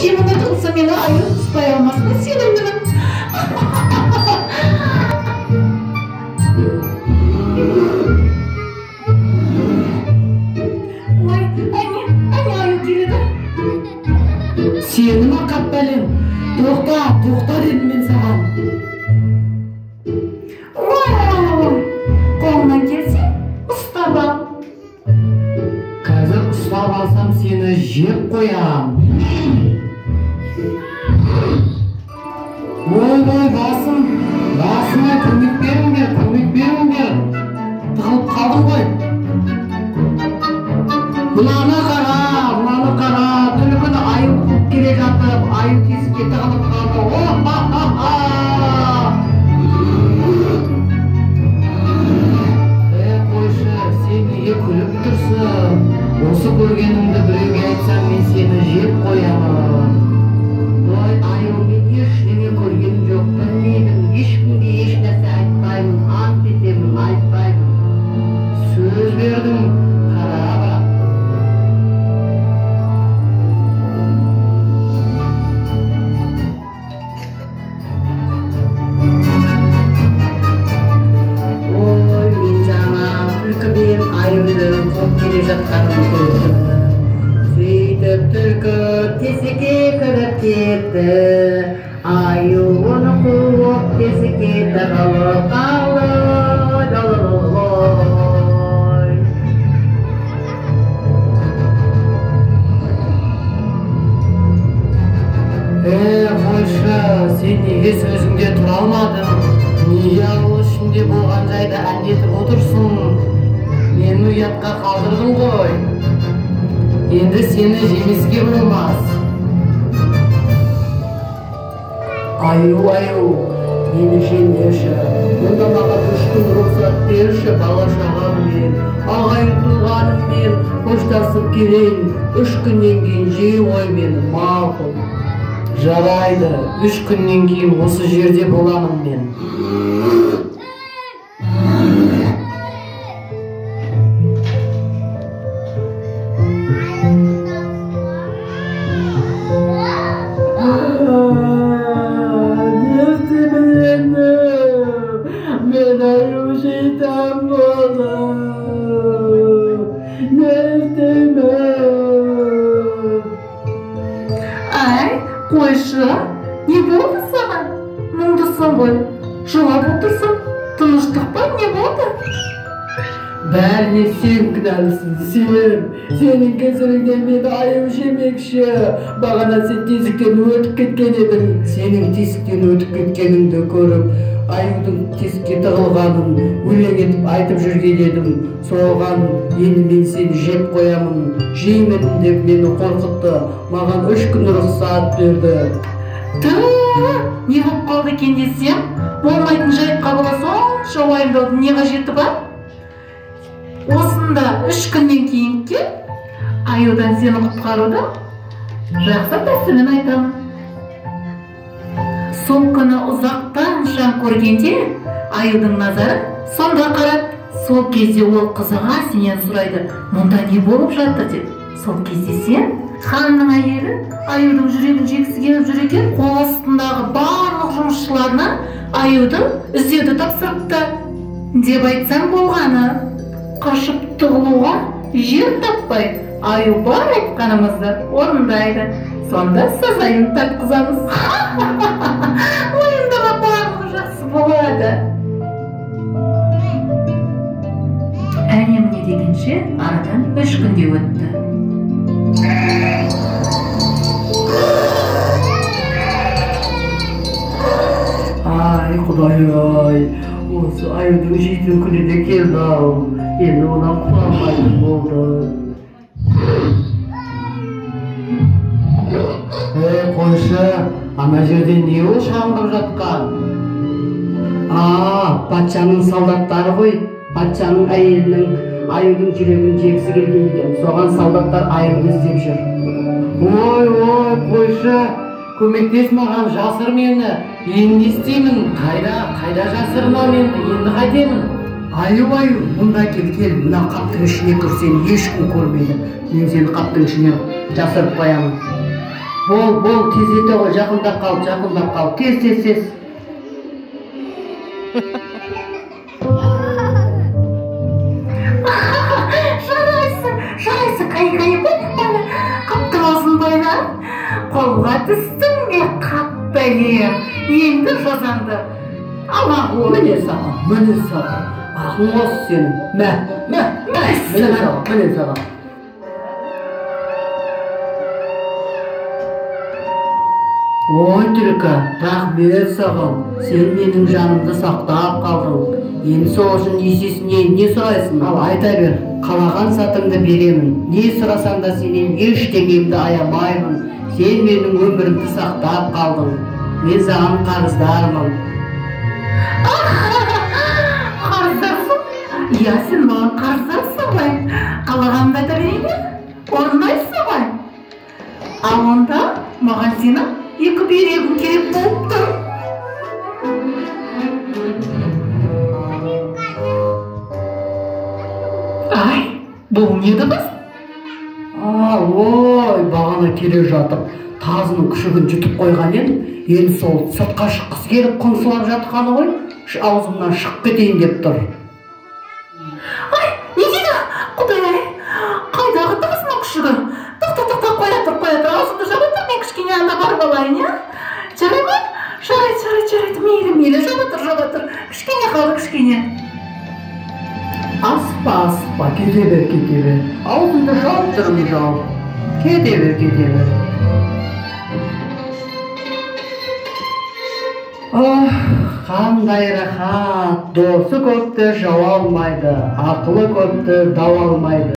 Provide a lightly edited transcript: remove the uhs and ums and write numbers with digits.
Мінекей, мұнда тығылса мені аю ұстай алмасына сенімдімін. Ой, әне, әне аю келеді. Сені ма қап бәлем? Тоқта, тоқта дедім мен саған. Ой, ой, қолыңнан келсе, ұстап ал. Қазір ұстап алсам сені жеп қоям. Ой, ой, басым, басыма көмек беріңдер, көмек беріңдер. Тығылып қалдым ғой. Мынаны қара, мынаны қара, түлкіні аю қуып келе жатып, аю тесікке тығылып қалды. О, ха-ха-ха! Қойшы, сен неге күліп тұрсың? Осы көргеніңді біреуге айтсам, мен сені жеп қоямын. Ой, аю, мен ештеңе көргенім жоқ, білмеймін, ешкімге еш нәрсе айтпаймын, ант етемін, айтпаймын. Сөз бердім, қара бірақ. Ой, мен жаңа түлкі мен аюды қуып келе жатқанын көрдім. Сөйтіп түлкі тесікке кіріп кетті. Аю оны қуып тесікке тығылып қалды. Ой. Қойшы, сен неге сөзіңде тұра алмадың? Неге ауыл ішінде болған жайды әндетіп отырсың? Мені ұятқа қалдырдың ғой. Енді сені жемеске болмас. Аю, аю, мені жемеші. Онда маған 3 күн рұқсат берші, бала шағаммен, ағайын туғаныммен қоштасып келейін. 3 күннен кейін жей ғой мені, мақұл. Жарайды, 3 күннен кейін осы жерде боламын мен. Не істеймін енді? Мен аю жейтін болдым. Не істеймін? Ай, қойшы, не болды саған? Мұңдысың ғой, жылап отырсың. Тыныштық па, не болды? Бәріне сен кінәлісің, сен. Сенің кесіріңнен мені аю жемекші. Бағана сен тесіктен өтіп кеткен едің. Сенің тесіктен өтіп кеткеніңді көріп, аюдың тесікке тығылғанын өлең етіп айтып жүрген едім. Соған енді мен сені жеп қоямын, жеймін деп мені қорқытты. Маған 3 күн рұқсат берді. Ту, не болып қалды екен десем, болмайтын жайтқа бола сонша уайымдаудың не қажеті бар? Осында 3 күннен кейін кел, аюдан сені құтқаруды жақсы тәсілін айтамын. Сол күні ұзақтан шам көргенде аюдың назарын сонда қарат. Сол кезде ол қызыға сенен сұрайды, мұнда не болып жатыр деп. Сол кезде сен ханның әйелі аюдың жүрегін жегісі келіп жүр екен, қол астындағы барлық жұмысшыларына аюды іздеуді тапсырыпты деп айтсаң болғаны. Қашып тығылуға жер таппай, аю бар айтқанымызды орындайды. Сонда сазайын тартқызамыз. Уайымдама, барлығы жақсы болады. Әне-міне дегенше арадан 3 күн де өтті. Ай, Құдай-ай, осы аюдың жейтін күні де келді-ау. Енді одан құтыла алмайтын болдым. Қойшы, ана жерде не ол шаңғып жатқан? А, патшаның солдаттары ғой. Патшаның әйелінің аюдың жүрегін жегісі келген екен. Соған солдаттар аюды іздеп жүр. Ой, ой, қойшы, көмектес маған, жасыр мені. Енді не істеймін? Қайда, қайда жасырынамын енді? Енді қайтемін? Аю, аю, мұнда кел, кел, мына қаптың ішіне кір, сені ешкім көрмейді. Мен сені қаптың ішіне жасырып қоямын. Бол, бол, тездете ғой, жақындап қал, жақындап қал. Тез, тез, тез. Жарайсың, жарайсың, қай, қай, бол, қаптың аузын байла. Қолға түстің бе, қап бәлем. Енді жазаңды ала ғой. Міне саған, міне саған. Ақың осы сенің. Мә, мә, мә, міне саған, міне саған. Ой, түлкі, рахмет саған. Сен менің жанымды сақтап қалдың. Енді сол үшін есесіне не сұрайсың? Ал айта бер, қалаған затыңды беремін. Не сұрасаң да сенен ештеңемді аямаймын. Сен менің өмірімді сақтап қалдың. Мен саған қарыздармын. Қарыздарсың? Иә, сен маған қарыздарсың ғой. Қалағанымды айта берейін бе? Орындайсың ғой. Ал онда маған сенің екі бүйрегің керек болып тұр. Ай, бұл не дыбыс? Ой, бағана келе жатып, тазының күшігін жұтып қойған едім. Енді сол сыртқа шыққысы келіп қыңсылап жатқаны ғой, аузымнан шығып кетейін деп тұр. Ай, не дейді? Құдай-ай, қайдағы тазының күшігі? Тоқта, тоқта, қоя тұр, қоя тұр, аузымды жаба тұр, мен кішкене анда барып алайын, иә? Жарай ма? Жарайды, жарайды, жарайды, мейлі, мейлі, жаба тұр, жаба тұр, кішкене қалды, кішкене. Асықпа, асықпа, кете бер, кете бер. Аузыңды жауып тұрмын, жауып. Кете бер, кете бер. Ох, қандай рахат. Досы көпті жау алмайды, ақылы көпті дау алмайды.